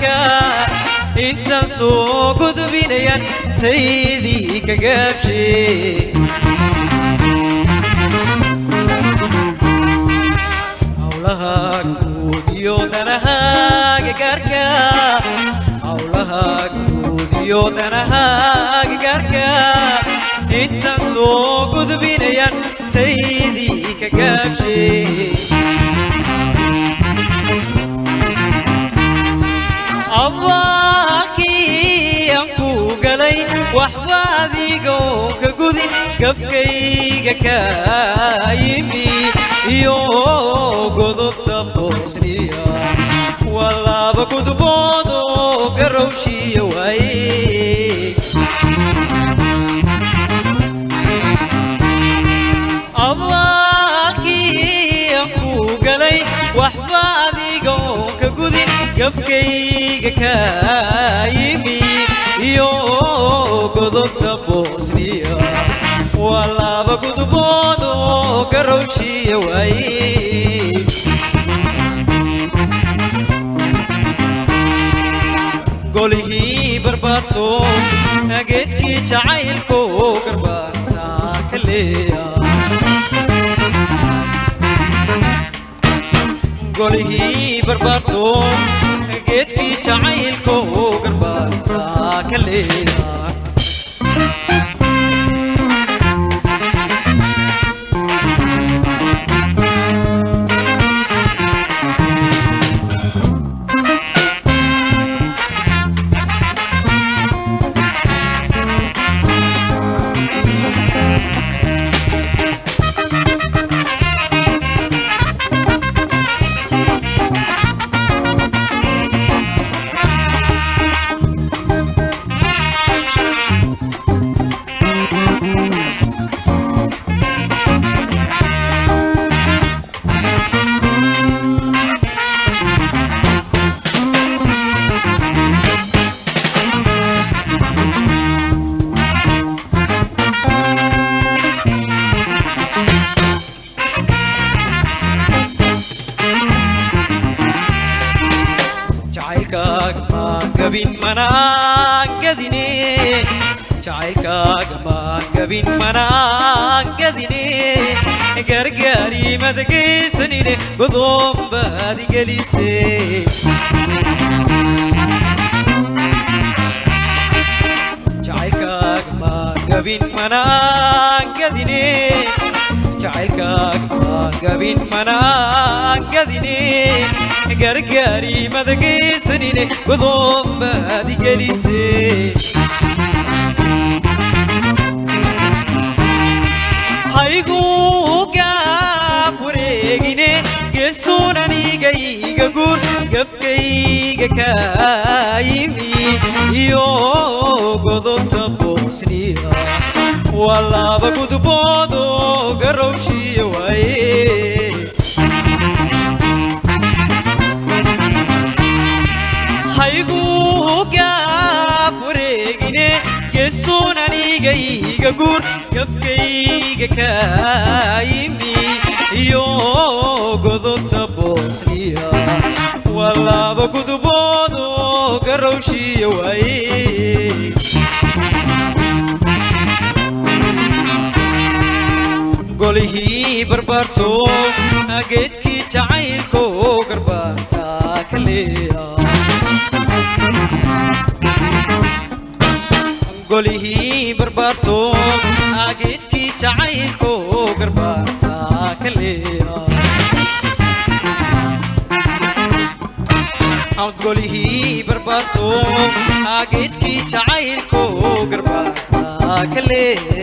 Gaarka intaan soo gudbinayaan taydii ka gaabshe. Hawlaha guud iyo danahaaga gaarka, hawlaha guud iyo danahaaga gaarka intaan soo gudbinayaan taydii ka gaabshe. Abaalkii aan ku galay waxba adigoon ka gudin, gafkayga kaa yimi iyo godobta Bosniya waa laba gudbood oo garowshiya waaye. Abaalkii aan ku galay waxba adigoon ka gudin, gafkayga kaa yimi iyo godobta Bosniya waa laba gudbood oo garowshiya waaye. Golihii barbaarto, geedkii jacaylko garbaarta ka leeya. Golihii barbaarto, geedkii jacaylko garbaarta ka leeya. Jacaylkaaga maan gabin manaan gadine, jacaylkaaga maan gabin manaan gadine, gargaarimada geysanine godoon baad igelise. Jacaylkaaga maan gabin manaan gadine, jacaylkaaga maan gabin manaan gadine, gargaarimada geysanine godoon baad igelise. Haygu gaaf wareegine, geesuun aniga iga guur, gafkayga kaa yimi iyo godobta Bosniya waa laba gudbood oo garowshiya waaye. Haygu gaaf wareegine, geesuun aniga iga guur, gafkayga kaa yimi iyo godobta Bosniya waa laba gudbood oo garowshiya waaye. Golihii barbaarto, geedkii jacaylko garbaarta ka leeya. Golihii barbaarto, geedkii jacaylko garbaarta ka leeya. Golihii barbaarto, geedkii jacaylko garbaarta ka leeya.